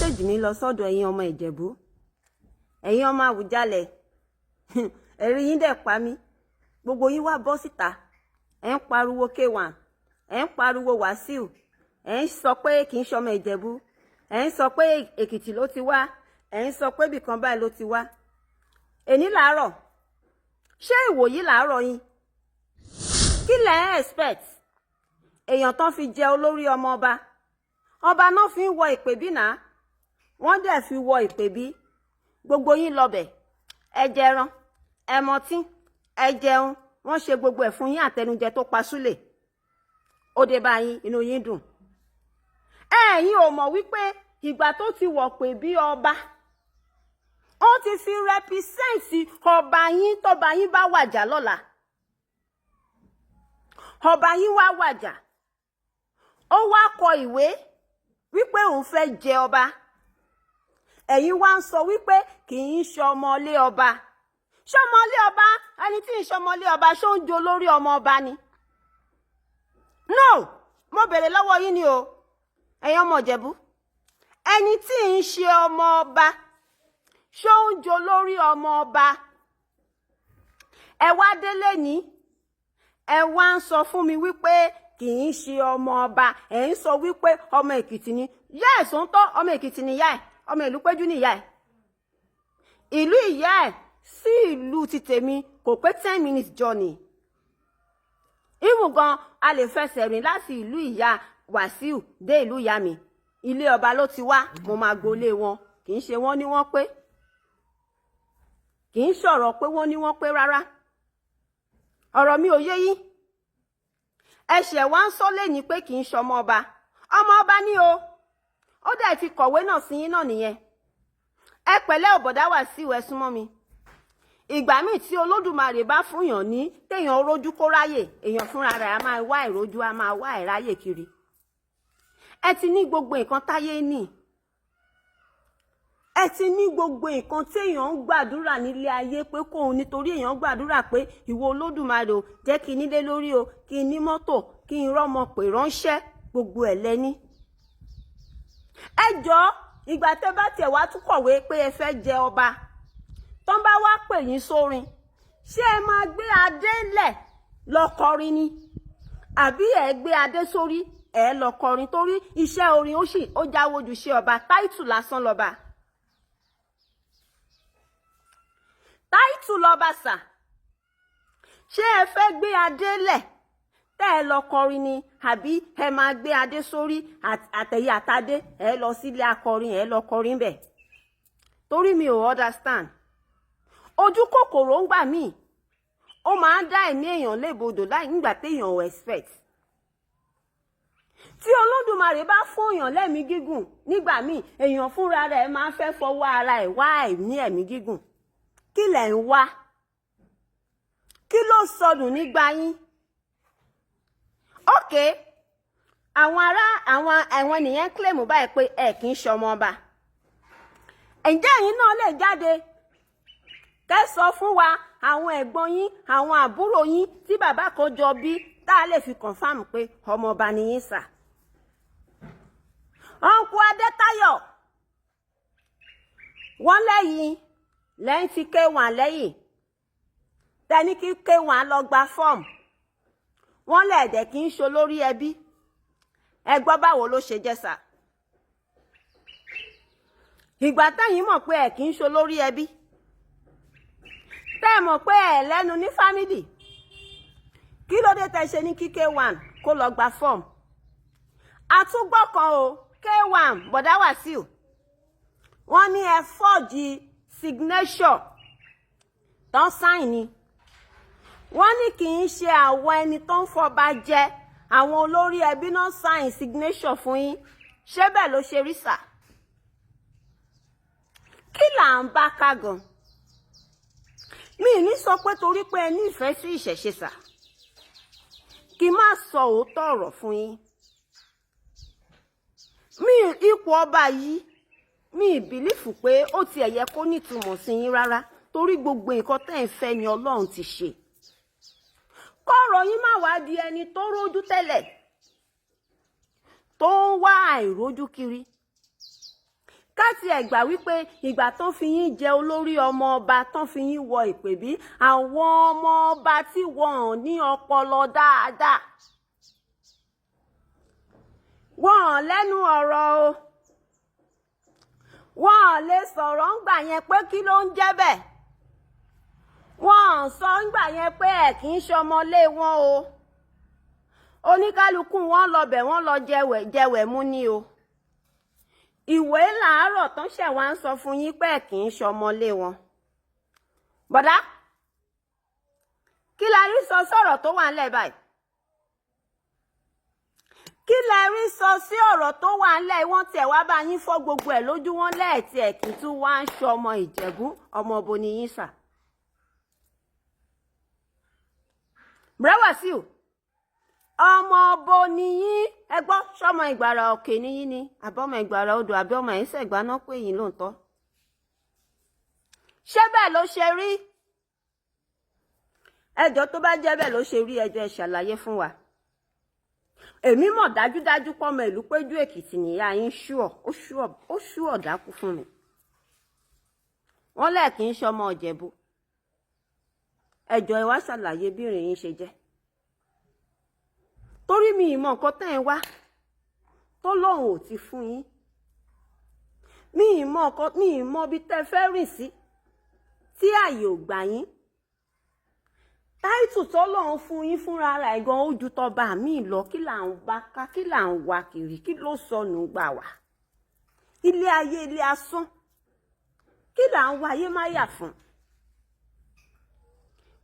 Message mi lọ sọ́dọ̀ ẹ̀yin ọmọ Ìjẹ̀bú, ẹ̀yin ọmọ Àwùjalẹ̀. Ẹ̀rí yín dẹ̀ pa mí. Gbogbo yín wá bọ́ síta, ẹ̀ ń pariwo K1, ẹ̀ ń pariwo Wàsíù, ẹ̀ ń sọ pé kì í ṣọmọ Ìjẹ̀bú, ẹ̀ ń sọ pé Èkìtì ló ti wá, ẹ̀ ń sọ pé ibìkan báyìí ló ti wá. Èní làárọ̀, ṣé ìwòyí làárọ̀ yín? Kí lẹ̀ ń expect? Èèyàn tán fi jẹ olórí ọmọ ọba, ọba náà fi ń wọ ìpèbí náà, wọ́n dẹ̀ fi wọ ìpèbí. Gbogbo yín lọbẹ̀, ẹ jẹran, ẹ mọtí, ẹ jẹun, wọ́n ṣe gbogbo ẹ̀ fún yín. Àtẹnujẹ tó pa súlẹ̀ ó dé bá yín, inú yín dùn. Ẹ̀yin ò mọ̀ wípé ìgbà tó ti wọ̀ pé bí ọba, ó ti fi represent ọba yín. Tọ́ba yín bá wàjà lọ́la, ọba yín wá wàjà, ó wá kọ ìwé wípé òun fẹ́ jẹ ọba, ẹ̀yin wá ń sọ wípé kì í ṣọmọlé ọba. Ṣọmọlé ọba, ẹni tí ń ṣọmọlé ọba, ṣó ń jo lórí ọmọ ọba ni? No, mo bèrè lọ́wọ́ yín ni o, ẹ̀yin ọmọ Ìjẹ̀bú. Ẹni tí ń ṣe ọmọ ọba, ṣó ń jo lórí ọmọ ọba? Ẹ wá délé ní, ẹ wá ń sọ fún mi wípé kì í ṣe ọmọ ọba. Ẹ ń sọ wípé ọmọ Èkìtì ni. Yes, ń tọ́ ọmọ Èkìtì ni ìyá ẹ̀, ọmọ ìlú Péjú ni ìyá ẹ̀. Ìlú ìyá ẹ̀ sí ìlú ti tèmi kò pé 10 minutes journey. Even gan, a lè fẹsẹ̀ rìn láti ìlú ìyá Wàsíù dé ìlú ìyá mi. Ilé ọba ló ti wá, mo máa gbolé wọn. Kì í ṣe wọ́n ní wọ́n pé, kì í sọ̀rọ̀ pé wọ́n ní wọ́n pé rárá. Ọ̀rọ̀ mi ò yé yín. Ẹ̀ṣẹ̀ wá ń sọ lẹ́yìn pé kì í ṣọmọ ọba. Ọmọ ọba ní o, ó dẹ̀ ti kọ̀wé náà sí yín náà nìyẹn. Ẹ pẹ̀lẹ́, òbọ̀dá Wàsíù, ẹ súnmọ́ mi. Ìgbà míì tí Olódùmarè bá fúnyàn ní téèyàn rójú kó ráyè, èèyàn fúnra rẹ̀ á máa wá ìrójú, á máa wá ìráyè kiri. Ẹ ti ní gbogbo nǹkan táyé ní, ẹ ti ní gbogbo nǹkan téèyàn ń gbàdúrà nílé ayé pé kóun, nítorí èèyàn gbàdúrà pé, "Ìwọ Olódùmarè o, jẹ́ kí n nílé lórí o, kí n ní mọ́tò, kí n rọ́mọ pè ránṣẹ́." Gbogbo ẹ̀ lẹ́ní. Ẹ jọ, ìgbà tẹ́ bá tiẹ̀ wá tún kọ̀wé pé ẹ fẹ́ jẹ ọba, tán bá wá pè yín sórin, ṣé ẹ máa gbé adé lẹ̀ lọ kọrin ni, àbí ẹ gbé adé sórí ẹ lọ kọrin? Torí iṣẹ́ orin ó sì ó jáwó ju iṣẹ́ ọba. Title lásán lọ́ba, title lọ́ba sà. Ṣé ẹ fẹ́ gbé adé lẹ̀ tẹ́ ẹ lọ kọrin ni, àbí ẹ máa gbé adé sórí, àtẹ̀yẹ àtadé, ẹ lọ sílé akọrin, ẹ lọ kọrin bẹ̀? Torí mi ò understand. Ojú kòkòrò ń gbà míì, ó máa ń dá ẹ̀mí èèyàn légbodò láì nígbà téèyàn ò expect. Tí Olódùmarè bá fún èèyàn lẹ́mìí gígùn nígbà míì, èèyàn fúnra rẹ̀ máa ń fẹ́ fọwọ́ ara ẹ̀ wá ẹ̀mí ẹ̀mí gígùn. Kí lẹ̀ ń wá? Kí ló sọnù nígbà yín? Ok, àwọn ará àwọn ènìyàn claim báyìí pé ẹ kì í ṣọmọ ọba. Ǹjẹ́ ẹ̀yin náà lè jáde kẹ́ sọ fún wa àwọn ẹ̀gbọ́n yín, àwọn àbúrò yín tí bàbá kan jọ bí, tá a lè fi confirm pé ọmọ ọba ni yín sà? Uncle Adétáyọ̀, wọ́n lẹ́yìn lẹ́yìn tí K1 lẹ́yìn tẹni kí K1 lọ gba fọ́ọ̀mù, wọ́n lẹ̀ẹ́dẹ̀ kì í ṣe olórí ẹbí. Ẹ gbọ́, báwo ló ṣe jẹ́ sà? Ìgbà tẹ́yìn mọ̀ pé ẹ̀ kì í ṣe olórí ẹbí, tẹ́ ẹ mọ̀ pé ẹ̀ lẹ́nu ní family, kí ló dé tẹ́ ṣe ní kí K1 kó lọ gba fọ́ọ̀mù? Àtúgbọ́ kan o, K1, bọ̀dá Wàsíù, wọ́n ní ẹ forge signature tán sign ni. Wọ́n ní kì í ṣe àwọn ẹni tó ń fọba jẹ, àwọn olórí ẹbí náà sign signature fún yín. Ṣé bẹ́ẹ̀ ló ṣe rí sà? Kí là ń bá ká gan? Mi ní sọ pé torí pé ẹ nífẹ̀ẹ́ sí ìṣẹ̀ṣe sà, kí n má sọ òótọ́ ọ̀rọ̀ fún yín. Mi ipò ọba yìí, mi believe pé ó tiẹ̀ yẹ kó nítumọ̀ sí yín rárá, torí gbogbo nǹkan tẹ́ ń fẹ́ ni Ọlọ́run ti ṣe. Kọ́rọ̀ yín má wá di ẹni tó rójú tẹ́lẹ̀ tó ń wá àìrójú kiri. Ká tiẹ̀ gbà wípé ìgbà tán fi yín jẹ olórí ọmọ ọba, tán fi yín wọ ìpèbí, àwọn ọmọ ọba tí wọn ò ní ọpọlọ dáadáa, wọn ò lẹ́nu ọ̀rọ̀ o, wọn ò lè sọ̀rọ̀ ńgbà yẹn pé kí ló ń jẹ́ bẹ́ẹ̀. Wọn ò sọ ńgbà yẹn pé ẹ̀ kì í ṣọmọlé wọn o. Oníkálukú wọn lọ bẹ̀, wọ́n lọ jẹwẹ̀ jẹwẹ̀ mú ní o. Ìwé làárọ̀ tán ṣẹ̀ wá ń sọ fún yín pé ẹ̀ kì í ṣọmọlé wọn. Bọ̀dá, kí la rí sọ sọ̀rọ̀ tó wà ńlẹ̀ báyìí? Kí lẹ rí sọ sí ọ̀rọ̀ tó wà ńlẹ̀? Wọ́n tiẹ̀ wá bá yín fọ́ gbogbo ẹ̀ lójú wọn lẹ́ẹ̀tì ẹ̀ kì í tún wá ń ṣọmọ Ìjẹ̀bú. Ọmọ bo ni yín sà? Bùrẹ́ Wàsíù, ọmọ bo ni yín? Ẹ gbọ́, sọmọ Ìgbàrà Òkè ni yín ni, àbọ̀mọ Ìgbàrà Odò, àbí ọmọ ẹ̀ńsẹ̀gbá náà pé yín lóòótọ́? Ṣé bẹ́ẹ̀ ló ṣe rí? Ẹjọ́, tó bá jẹ́ bẹ́ẹ̀ ló ṣe rí, ẹjọ́, ẹ ṣàlàyé fún wa. Èmi mọ̀ dájúdájú pọ́mọ ìlú Péjú Èkìtì nìyá yín. Ṣúọ̀, ó ṣúọ̀, ó ṣúọ̀ dákú fún mi. Wọ́n lẹ́ẹ̀ kì í ṣọmọ Ìjẹ̀bú. Ẹjọ́, ẹ wá ṣàlàyé bí ìrìn yín ṣe jẹ́, torí mi ìmọ̀ nǹkan tẹ́ ẹ wá tó lóun ò ti fún yín. Mi ìmọ̀ nǹkan, mi ìmọ̀ bí tẹ́ fẹ́ rìn sí tí ààyè ò gbà yín. Title tó lóun fún yín fúnra ara ẹ̀ gan, ó ju tọba mi lọ. Kí là ń bá ká? Kí là ń wá kiri? Kí ló sọnù gbà wá? Ilé ayé, ilé asán, kí là ń wáyé má yà fún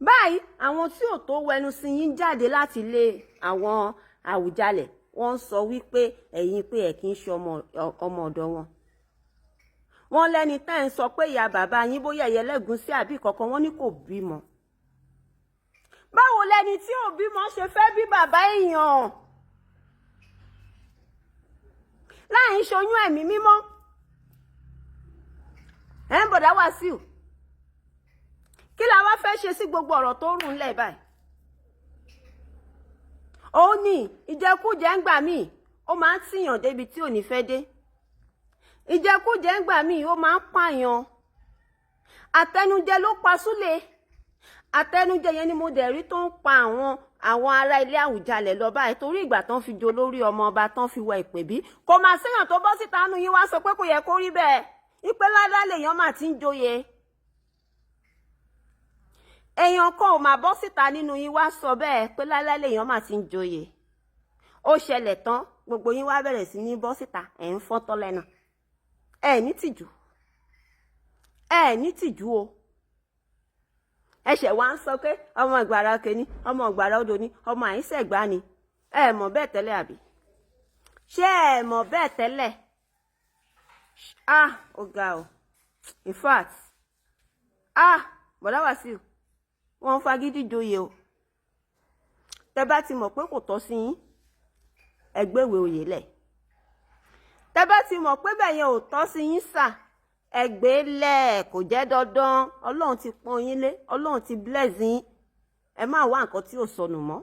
báyìí? Àwọn tí ò tó wẹnu sí yín jáde láti ilé àwọn Àwùjalẹ̀, wọ́n ń sọ wípé ẹ̀yin pé ẹ̀ kì í ṣe ọmọ ọ̀dọ̀ wọn. Wọ́n lẹ́ni tẹ́ ń sọ pé ìyá bàbá yín, bóyá ẹ̀yẹ lẹ́gùn-sí àbí kankan, wọ́n ní kò bímọ. Báwo lẹni tí ò bímọ ṣe fẹ́ bí bàbá èèyàn láì ń ṣoyún ẹ̀mí mímọ́? Ẹ̀ ń bọ̀dá Wàsíù, kí la wá fẹ́ ṣe sí gbogbo ọ̀rọ̀ tó rùn ńlẹ̀ báyìí? Òun ní ìjẹkújẹ ń gbà míì, ó máa ń tìyàn débi tí ò ní fẹ́ dé. Ìjẹkújẹ ń gbà míì, ó máa ń pààyàn. Àtẹnujẹ ló pa Súlè. Àtẹnujẹ yẹn ni mo dẹ̀ rí tó ń pa àwọn ará ilé Àwùjalẹ̀ lọ báyìí, torí ìgbà tán fi jo lórí ọmọ ọba, tán fi wọ ìpèbí, kò máa séèyàn tó bọ́ síta nù yín wá sọ pé kò yẹ kó rí bẹ́ẹ̀, ìpè ládàá lèèyàn mà ti ń joyè. Èèyàn kan ò máa bọ́ síta nínú yín wá sọ bẹ́ẹ̀ pé láíláí lèèyàn mà ti ń joyè. Ó ṣẹlẹ̀ tán, gbogbo yín wá bẹ̀rẹ̀ sí ní bọ́ síta, ẹ̀ ń fọ́tọ́ lẹ́nu. Ẹ̀ ní tìjú, ẹ̀ ní tìjú o. Ẹsẹ̀ wa ń sọ pé ọmọ Ìgbàrà Òkè ni, ọmọ Ìgbàrà Odò ni, ọmọ Àyínsẹ̀gbá ni. Ẹ mọ̀ bẹ́ẹ̀ tẹ́lẹ̀ àbí? Ṣé ẹ mọ̀ bẹ́ẹ̀ tẹ́lẹ̀? Ah, ó ga o. In fact, ah, Bọ̀dá Wàsíù, wọ́n ń fagídí joyè o. Tẹ́ bá ti mọ̀ pé kò tọ́ sí yín, ẹ gbéwèé oyè lẹ̀. Tẹ́ bá ti mọ̀ pé bẹ́ẹ̀ yẹn ò tọ́ sí yín sà, ẹ gbé lẹ̀. Kò jẹ́ dandan. Ọlọ́run ti pọ́n yín lé, Ọlọ́run ti bless yín. Ẹ má wá nǹkan tí ò sọnù mọ́.